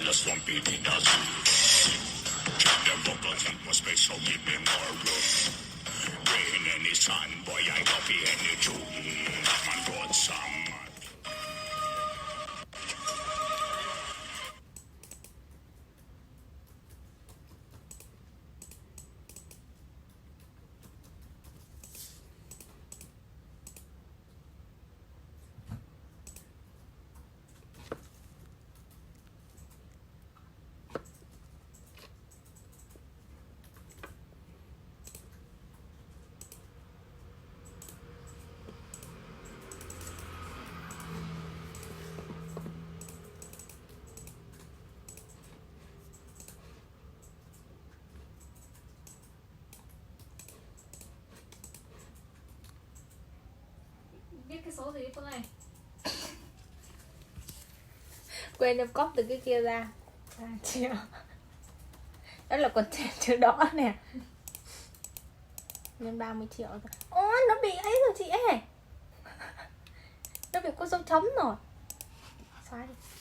Just one beat in the zoo. Tell them Bumble Tea was special, give me more room. Bring in the sun, boy, I got the energy. Man, got some. Quên, em cóp từ cái kia ra. À, triệu. Đó là content trước đó nè. Nhân ba mươi triệu. Ủa, nó bị ấy rồi chị ơi. Nó bị cô dâu chấm rồi. Xóa đi.